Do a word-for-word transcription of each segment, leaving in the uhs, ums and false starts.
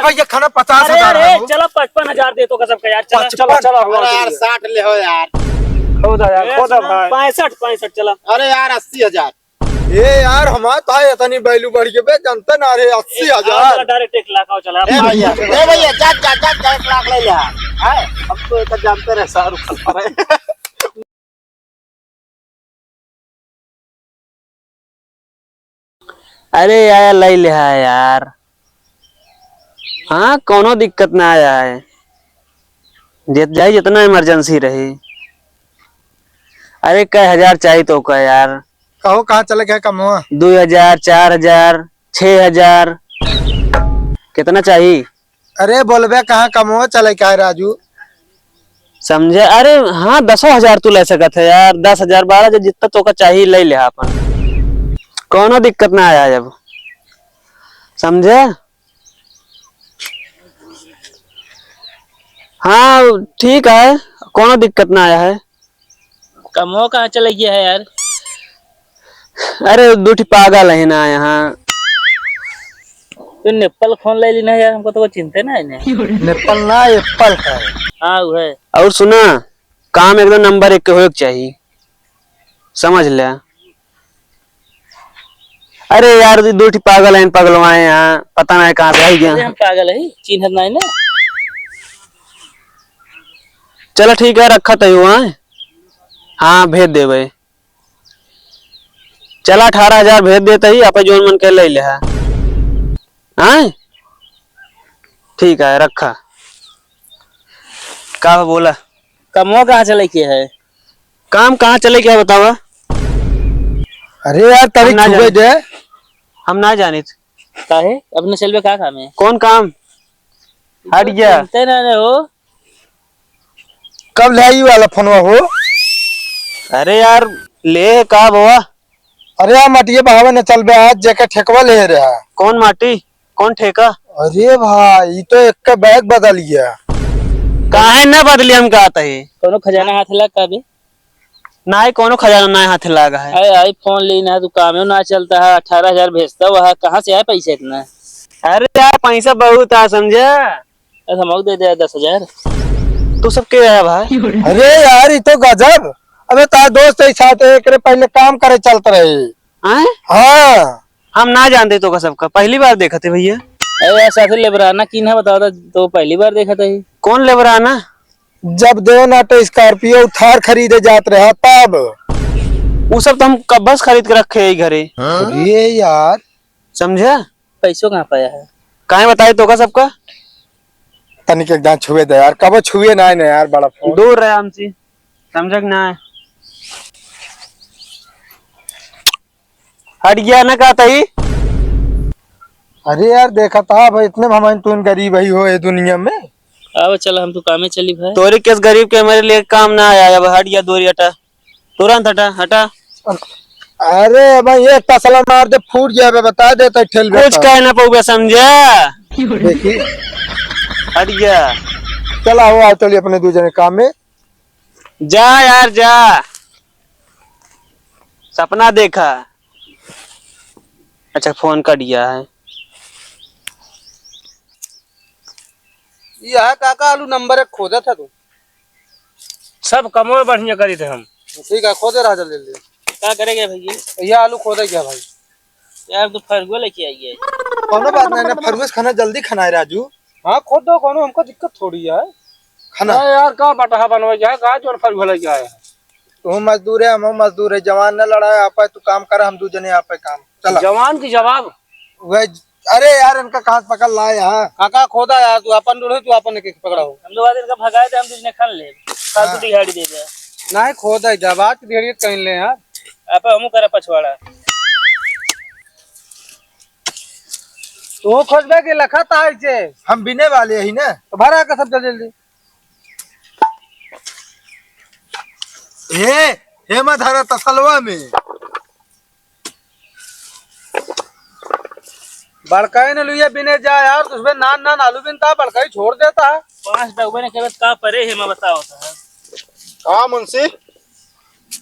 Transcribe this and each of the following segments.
भैया, खाना पचास हजार है हो। चला, पचपन हजार दे तो कसम का यार, चला। पचपन? चला, चला, हो अरे यार, चलिए। साठ ले हो यार। खोदा यार, ए, खोदा सुना, भाई। पैंसठ, पैंसठ, चला। अरे यार, अस्सी हजार। ए यार, हमार तो है इतनी value बढ़ गई बे, जानते ना रे, अस्सी हजार। ए, चला, direct एक लाख आओ, चला। ए भैया, ए भैया, जा, जा, जा, जा, एक लाख ले ले यार। हैं? हम तो एक जानते रहे, शाहरुख खान पर है। अरे यार, लई लिहा यार। हाँ, कौनो दिक्कत ना आया है। जित जाई, जितना emergency रही। अरे, कै हजार चाही तो का यार? कहो, कहाँ चले के है कमवा? दो हजार, चार हजार, छह हजार, कितना चाही? अरे बोलबे, कहाँ कमवा चले का है राजू? समझे? अरे हाँ, दसो हजार तू ले सकत है यार, दस हजार, बारह हजार, जितना तोका चाही ले ले अपन, कौनो दिक्कत ना आया है अब, समझे? हाँ ठीक है, कौनो दिक्कत ना आया है। कमवा कहाँ चले गया है यार? अरे, दू ठी पागल है ना यहाँ। तू नेप्पल फोन ले ली ना यार, हमको तो वो चिंते ना है ना। नेप्पल ना, एप्पल है। हाँ, वो है। और सुना, काम एकदम नंबर एक के होए के चाहिए, समझ ले। अरे यार, दू ठी पागल हैं, पगलवाए यहाँ, पता नहीं कहाँ से आई गया। अरे, हम पागल है, चिन्हत नहीं ना। चला ठीक है, रखा तय हुआ है। हाँ, भेज देबे। चला, अठारह हजार भेज देते ही, आपे जोन मन के ले ले है। हाँ? ठीक है, रखा। का हो बोला? कमवा कहाँ चले के है? काम कहाँ चले के है बतावा? अरे यार, तभी हम ना छुए जाने। दे। हम ना जानित। काहे? अपने सेल में का काम है? कौन काम? हट गया। चिंते ना रहे हो। कब ले आई वाला फोनवा हो? अरे यार, ले का बवा? अरे यार, मटिया बहावे न चलबे आज, जेके ठेकवा ले रहा। कौन माटी? कौन ठेका? अरे भाई, ई तो एक के बैग बदल गया। काहे न बदली, हम कहत है? कोनो खजाना हाथ लग का बे? नाहीं, कोनो खजाना नाहीं हाथ लागा है। अरे iPhone लेना है, तू कामे ना चलता है, अठारह हजार भेजता हुआ है, कहाँ से आए पैसा इतना? अरे यार, पैसा बहुत है, समझा? अरे हमको दे दे दस हजार। तू सब के है भाई? अरे यार, ई तो गजब। अबे तार दोस्त है साथ, एकरे पहले काम करे चलत रहे। आँय? हाँ। हम ना जानते तो का सबका, पहली बार देखत है भैया। अरे यार, साथे लेबराना किन है बताओ तो, तो पहली बार देखत है। कौन लेबराना? जब देव नाटे Scorpio Thar खरीदे जात रहा तब। वो सब तो हम कब्बस खरीद के रखे है घरे। अरे यार। समझा? पैसो कहाँ पाया है? काहे बताए तो का सबका? तनिक एक दान छुए दे यार, कबो छुए ना है ना यार, बड़ा फोन। दूर रहे हमसे, समझा कि ना? हट गया ना, का तही? अरे यार, देखा था भाई, इतने में हमारे तुम गरीब ही हो ये दुनिया में। अब चल, हम तो कामे चली भाई। तोरे केस गरीब के हमारे लिए काम ना आया, अब हट गया, दूर हटा, तुरंत हटा, हटा। अरे भाई, एक तसला मार दे, फूट गया बे, बता दे तो ठेल कुछ बेटा। कह ना पउबे, समझा? देखी। हट गया। चला हो, आओ, चलिए अपने दू जने काम में। जा यार, जा। सपना देखा। अच्छा, फोन कट गया है। यह काका आलू नंबर एक खोदा था तू। सब कमवे बढ़िया करी थे हम। ठीक है, खोदे रहा जल्दी जल्दी। का करेंगे भैया? यह आलू खोदे क्या भाई? यार, तो फरुआ लेके आई है। कोनो बात नहीं ना, फरुआ से खाना जल्दी खाना है राजू। हाँ, खोद दो, कोनो हमको दिक्कत थोड़ी है। खाना। हाँ यार, का बटहा बनवा गया है, का जोन फरुआ लेके आया है? तू मजदूर है, हम मजदूर है, जवान न लड़ाए, आप तू काम कर, हम दू जने आप काम। चला। जवान की जवाब। वह, अरे यार, इनका कहाँ से पकड़ लाए यहाँ? काका खोदा यार, तू अपन ढूंढे, तू अपन एक एक पकड़ा हो। हम लोग आज इनका भगाए थे, हम तुझने खान ले। फालतू हाँ। दिहाड़ी दे दे। नहीं, खोदा है, जब आज की दिहाड़ी कहीं ले यार। आप हमू करे पछवाड़ा। तू खोजबे के लखत आइ छे। हम बिने वाले ही ना। तो भरा के सब जल्दी जल्दी। हे, हे मा धरा तसलवा में। बड़काई ने लुइया बिने जा यार, तो उसमें नान नान आलू बिनता, बड़काई छोड़ देता है। पाँच डब्बे ने खेत का परे है, मैं बताओ तो है। हाँ मुंशी।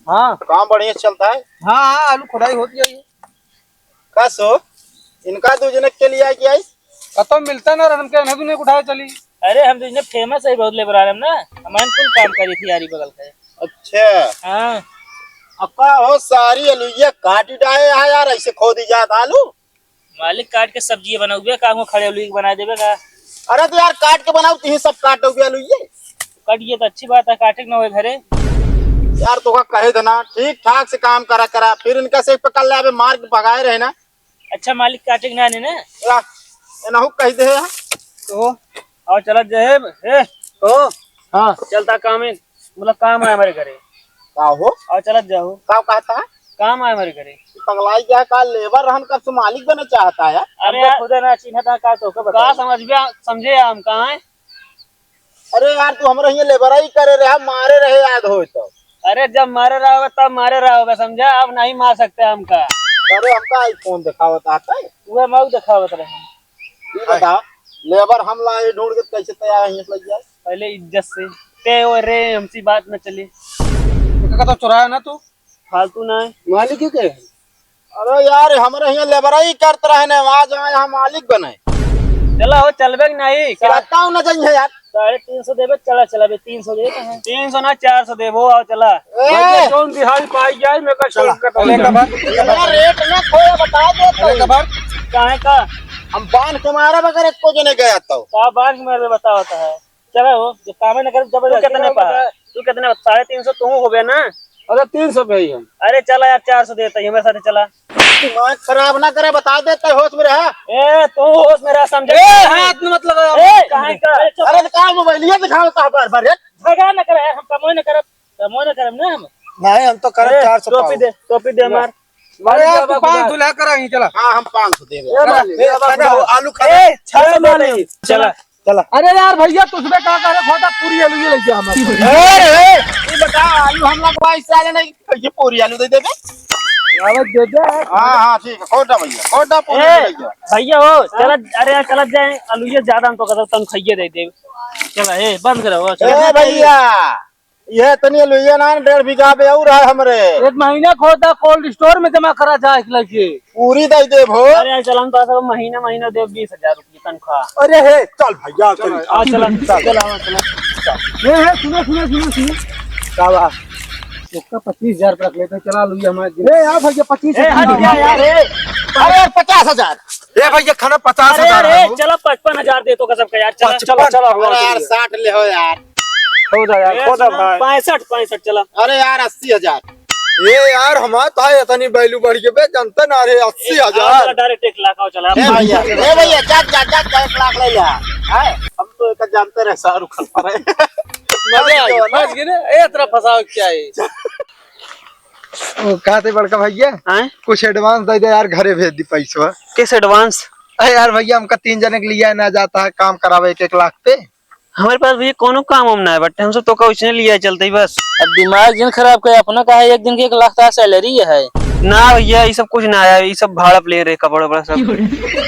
हाँ। काम बढ़िया चलता है। हाँ, हाँ, आलू खुदाई होती है ये। का सो? इनका दू जने के लिए आई कि आई? कतौ मिलता ना, हमके एन्हे दुने उठाए चली। अरे, हम दुने famous है बहुत लेबर आलम ना, हमारे कुल काम करी थी यारी बगल के। अच्छा। हाँ। अक्का हो सारी अलुइया काट डाए है यार, ऐसे खोदी जात आलू। मालिक काट के सब्जी बनाउबे का, हुआ खड़े अलुई के बना देबे का? अरे तो यार काट के बनाओ, तुही सब काट दोगे अलुइये। कटिए तो अच्छी बात है, काटे के ना होए घरे। यार तो का कहे थे ना, ठीक ठाक से काम करा करा, फिर इनका से पकड़ ले, अबे मार के भगाए रहे ना। अच्छा मालिक काटे के ना आने ना? या, ए नहु कह दे है। तो, आओ चलत जाए, ए, तो, हाँ। चलता काम है, मतलब काम है हमारे घरे। का हो? आओ चलत जाओ। का कहता है? काम है हमारे घरे। पगलाई गया का, लेबर रहन कब से मालिक बने चाहता है यार? अरे हमको यार, खुदे ना चिन्हता का, तो का का बताई? समझ गया, समझे हम कहाँ है? अरे यार, तू हमरा हियाँ लेबराई करे रहे, मारे रहे, याद होय तो। अरे, जब मारे रहोगे, तब मारे रहोगे, समझा? अब नहीं मार सकते हमका। अरे, हमका iPhone देखावत आता है। वह मऊ देखावत रहे। ये बता, लेबर हम लाए ढूंढ के, कैसे तैयार है, लग जाए? पहले इज्जत से। ते ओ रे, हमसी बात न चली। तो का तो चुराया ना तू? फालतू ना है। मालिक के के है? अरे यार, हमरे हियाँ लेबरई करत रहे ने, आज आए यहाँ मालिक बने। चला हो, चलबे कि नहीं? चलता हूँ ना, जाइए यार। साढ़े तीन सौ देबे, चला, चला बे, तीन सौ देबे कहाँ? तीन सौ ना, चार सौ देबो, आओ चला। ए! भैया, जौन दिहाड़ी पाई जाए, मैं का चला। शौक का अरे तो कबर। इतना रेट ना खोया, बता दे तो। अरे कबर। काहे का? हम बांध के मारा, मगर एको जने गया तो। का बांध के मारबे, बताओ तो है। चला हो, जब कामे न करे, जब तू कितने पा? तू कितने पा? साढ़े तीन सौ तू हो गया ना? अरे तीन सौ पे ही हम। अरे चला यार, चार सौ देता ही, हमारे साथ चला। दिमाग खराब ना करे, बता देता है, होश में रहा। ए, तू होश में रहा, समझे? ए, हाथ में मत लगा। ए, काहे का? अरे तो का मोबाइलिया दिखावता है बार बार, यार? झगड़ा न करे, हम कमोई न करब, कमोई न करब ना हम। नहीं, हम तो करब ए, चार सौ टोपी पाओ। दे, टोपी दे हमार। अरे यार, तू पाँच सौ ला कर आई, चला। हाँ, हम पाँच सौ दे रहे ए, हैं। बा-, ए, ए, बा-, खाना हो, आलू खाना। ए, छह सौ ए, दे मालिक। नहीं। चला। चला। अरे यार भैया, तुझमें का करे, खोटा पूरी आलू ये लेके आना। ए, ए, ये बता, आलू हम लोग भाई साले नहीं, ये पूरी आलू दे देबे। आवे दे दे। हाँ, हाँ, ठीक है, खोटा भैया, खोटा पूरी ए, आलू लेके आ। भैया हो, चला, अरे यार, चला जाए, आलू ये ज्यादा हम तो कहता तन खाइए दे दे। चला, ए, बंद करो, चला। ए भैया, ये तनी लोइया ना, डेढ़ बीघा पे और है हमरे। एक महीना खोदा cold store में जमा करा जाए, एक लगे। पूरी दे देबो। अरे यार, चलन तो सब महीना, महीना देब बीस हजार रुपये तनख्वाह। अरे हे, चल भैया, चल। आ, चला, चल। चला, आ, चला। हे, हे, सुनो, सुनो, सुनो, सुनो। का बा? उसका पच्चीस हजार रख लेते, चला लोइया हमारे दिन। ए, आ भैया, पच्चीस हजार। ए, हट गया यार, ए। अरे यार, पचास हजार। ए भैया, खाना पचास हजार अरे, है। चला, पचपन हजार दे तो कसम का यार, चला। पचपन? चला, चला, हुआ अरे यार, चलिए। साठ ले हो यार। हो जा यार, ए, खोदा सुना, भाई। पैंसठ, पैंसठ चला। अरे यार, अस्सी हजार। ए यार, हमार तो है इतनी value बढ़ गई बे, जनता ना रे, अस्सी हजार। ए, आओ, चला, direct एक लाख, आओ, चला। ए भैया, ए भैया, जा, जा, जा, जा, एक लाख ले ले। हैं? हम तो एक जानते रहे, शाहरुख खान पर है। मजा आ गया, फंस गए ना? ए, इतना फंसाव क्या है? ओ, का थे बड़का भैया? हैं? कुछ advance दे दे यार, घरे भेज दी पैसवा। किस advance? अरे यार भैया, हमका तीन जने के लिए ना जाता है काम करावे एक एक लाख पे। हमारे पास भैया कोनो काम हम ना है, but हम सब तो का उसने लिया चलते ही बस। अब दिमाग जिन खराब करे, अपना का है, एक दिन के एक लाख का salary है। ना भैया, ये सब कुछ ना आया, ये सब भाड़ा पे ले रहे कपड़ा वपड़ा सब।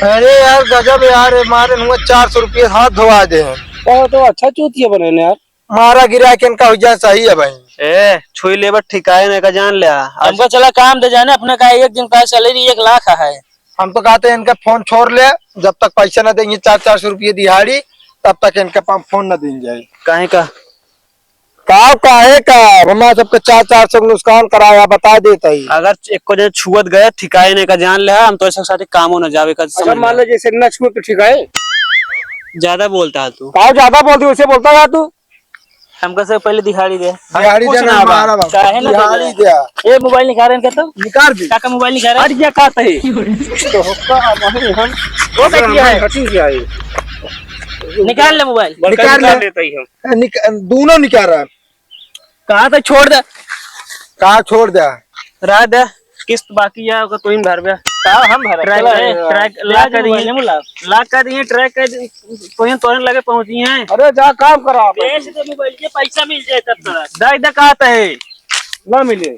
अरे यार गजब यार, ये मारे हुआ चार सौ रुपये हाथ धोवा दे। ओ, तो अच्छा चूतिया बने ने यार। मारा गिरा के इनका हो जाए सही है भाई। ए, छुई लेबर ठिकाए नहीं का जान ले। आज हमको चला काम दे जाने, अपने का एक दिन का salary एक लाख है। हम तो कहते हैं इनका phone छोड़ ले, जब तक पैसा ना देंगे चार चार सौ रुपये दिहाड़ी, तब तक इनका पा-, phone ना देंगे जाए। काहे का? का काहे का? हमारा सबके चार चार सौ नुकसान कराया, बता देता ही। अगर एको जन छुअत गए, ठिकाए नहीं का जान ले, हम तो ऐसा साथे कामो ना जावे का अच्छा, समझ मान ले। लो जैसे ना छुए तो ठिकाए। ज्यादा बोलता है तू। का ज्यादा बोलती, वैसे बोलता है तू। हमका से पहले दिहाड़ी दे। दिहाड़ी कुछ दे ना ना बा। मारा बाबू। काहे ना दिहाड़ी देबे? दे। ए, mobile निकाल इनका तो। निकाल दी। काका mobile निकाल। हट गया, का सही? तो हुक्का हम, हम वो क्या किया है? हटी गया है। निकाल ले mobile। निकाल ले। लेता ही हम। ए, निक-, दोनों निकाल रहा है। कहा तो छोड़ दे। कहा छोड़ दे? रह दे। किस्त बाकी है, ओकर तू ही भरबे। का हम भरब? ट्रैक, चला, ए, ए, ट्रैक, ए, ला आज कर दिए, mobile नहीं बुला। ला कर दिए, ट्रैक कर दिए, तोहन, तोहन लगे पहुंची हैं। अरे जा काम करा आप। बेच दे mobile, ये पैसा मिल जाए तब तक। दे दे, कहत है। ना मिले।